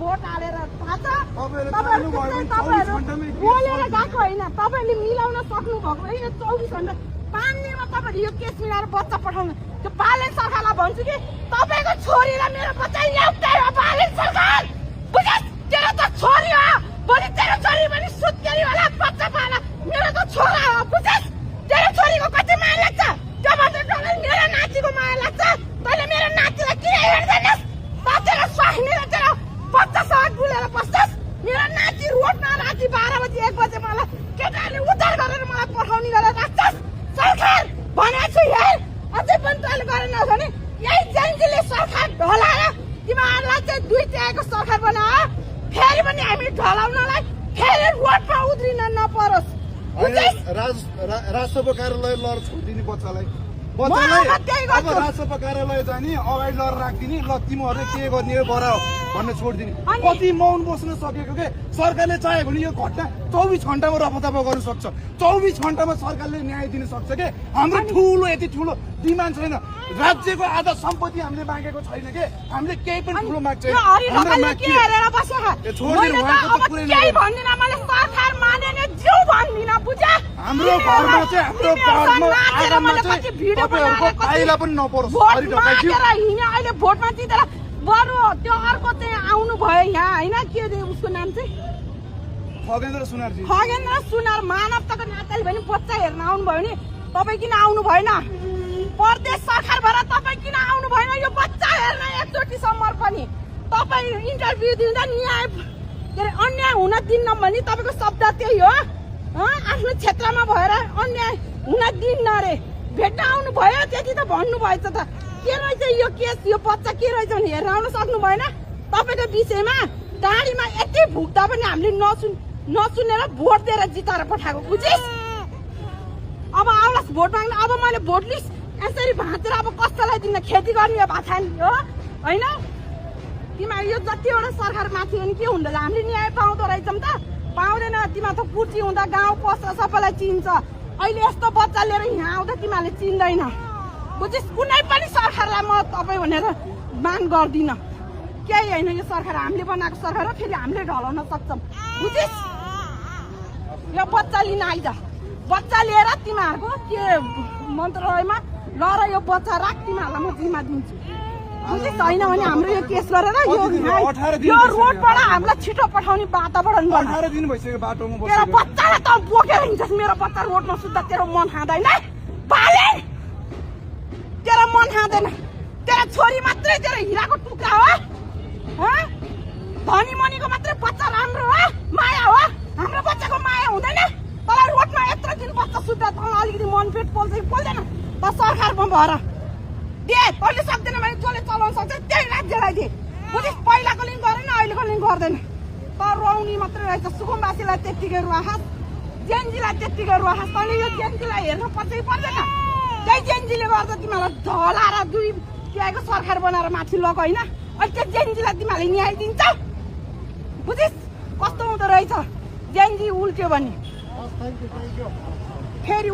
vote हालेर थाहा छ तपाईहरु बोलेर गएको होइन तपाईले मिलाउन सक्नु भएको होइन 24 घण्टा पानीमा तपाईले यो केस मिलाएर बच्चा पठाउनु त्यो बालेन सरकारलाई भन्छु कि तपाईको छोरी र मेरो बच्चा एउटै हो बालेन सरकार बुझ्यौ तेरो त छोरी हो भोलि तेरो छोरी पनि सुत्केरी होला बच्चा पाला मेरो त छोरा हो बुझ्यौ तेरो छोरीको कति माया लाग्छ त्यो भन्दा डरले मेरो नातिको माया लाग्छ तैले मेरो नातिलाई किन हेर्दैनस् तेरो स्वास्नी र तेरो बच्चासँग गुलेर बस्छस् मेरो नाति रोडमा राति 12 बजे 1 बजे मलाई केटाले उद्धार गरेर मलाई पठाउने गरेर राख्छस् सरकार भनेको छु हेर अझै पनि तैले गरेन भने यही जेन्जीले सरकार ढलाएर तिमीहरूलाई चाहिँ दुई त्यागको सरकार बनाओ फेरि पनि हामी ढलाउनलाई फेरि रोडमा उद्रिन नपरोस् राजसभा कार्यालय लर छोडिदिने बच्चालाई अब राजसभा कार्यालय जाने अगाडि लर राखिदिने ल तिमीहरूले के गर्ने गर भन्न छोडिदिने कति मौन बस्न सकेको के सरकारले चाह्यो भने यो घटना 24 घण्टामा रफादफा गर्न सक्छ 24 घण्टामा सरकारले न्याय दिन सक्छ के हाम्रो ठुलो यति ठुलो डिमान्ड छैन राज्यको आधा सम्पत्ति हामीले मागेको छैन के हामीले केही पनि ठुलो माग छैन हाम्रो घरमा चाहिँ हाम्रो घरमा आगाममा चाहिँ तपाईहरुको पाइला पनि नपरोस् अहिले भोटमा जितेर बरु त्यो अर्को चाहिँ आउनु भयो यहाँ हैन के उसको नाम चाहिँ खगेन्द्र सुनार मानवताको नाताले पनि बच्चा हेर्न आउनु भयो नि तपाई किन आउनु भएन प्रदेश सरकार भएर तपाई किन आउनु भएन यो बच्चा हेर्न एकचोटी सम्म पनि तपाई इन्टरभ्यु दिँदा न्याय अन्याय हुन दिन्न भने तपाईको शब्द त्यही हो आफ्नो क्षेत्रमा भएर अन्याय हुन दिन्न रे भेट्न आउनु भयो त्यति त भन्नु भएछ त के रहेछ यो केस यो बच्चा के रहेछ भने हेर्न आउन सक्नु भएन तपाईको विषयमा टाढीमा यति भुक्दा पनि हामीले नसुनेर भोट दिएर जिताएर पठाएको बुझिस् अब आउलास भोट माग्न अब मैले भोट लिस्ट यसरी भाँचेर अब कसैलाई दिन खेती गर्ने भाषा हो हैन तिमीहरू यो जतिवटा सरकार माथि अनि के हुँदैन हामीले न्याय पाउँदो रहेछौँ त पाउँदैन तिमीहरू त कुर्ची हुँदा गाउँ पस्छ सबैलाई चिन्छ अहिले यस्तो बच्चा लिएर यहाँ आउँदा तिमीहरूले चिन्दैन बुझिस् कुनै पनि सरकारलाई म तपाईँ भनेर माग गर्दिन केही होइन यो सरकार हामीले बनाएको सरकार हो फेरि हामीले ढलाउन सक्छौँ बुझिस् यो बच्चा लिन आइज बच्चा लिएर तिमीहरूको के मन्त्रालयमा ल र यो बच्चा राख तिमीहरूलाई म जिम्मा दिन्छु बुझिस् होइन भने हाम्रो यो केस गरेर यो रोडबाट हामीलाई छिटो पठाउने वातावरण बन्छ 18 दिन भइसक्यो बाटोमा बसेर तेरो बच्चालाई त बोकेर हिँड्छस् मेरो बच्चा रोडमा सुत्दा तेरो मन खाँदैन बाले तेरो मन खाँदैन तेरो छोरी मात्रै तेरो हिराको टुक्रा हो धनी मनीको मात्रै बच्चा राम्रो हो माया हो हाम्रो बच्चाको माया हुँदैन तँलाई रोडमा यत्रो दिन बच्चा सुत्दा तँलाई अलिकति मन पेट पोल्छ कि पोल्दैन त सरकारमा भएर दे तैँले सक्दैन भने जसले चलाउन सक्छ त्यही राज्यलाई दे बुझिस् पहिलाको लिङ्क गरेन अहिलेको लिङ्क गर्दैन त रौनी मात्रै रहेछ सुकुम्बासीलाई त्यत्तिकै रुवाखास जेन्जीलाई त्यत्तिकै रुवाखास तैँले यो जेन्जीलाई हेर्नु पर्छ कि पर्दैन त्यही जेन्जीले गर्दा तिमीहरूलाई ढलाएर दुई क्याएको सरकार बनाएर माथि लग होइन अहिले त्यो जेन्जीलाई तिमीहरूले न्याय दिन्छ बुझिस् कस्तो हुँदो रहेछ जेन्जी उल्ट्यो भने फेरि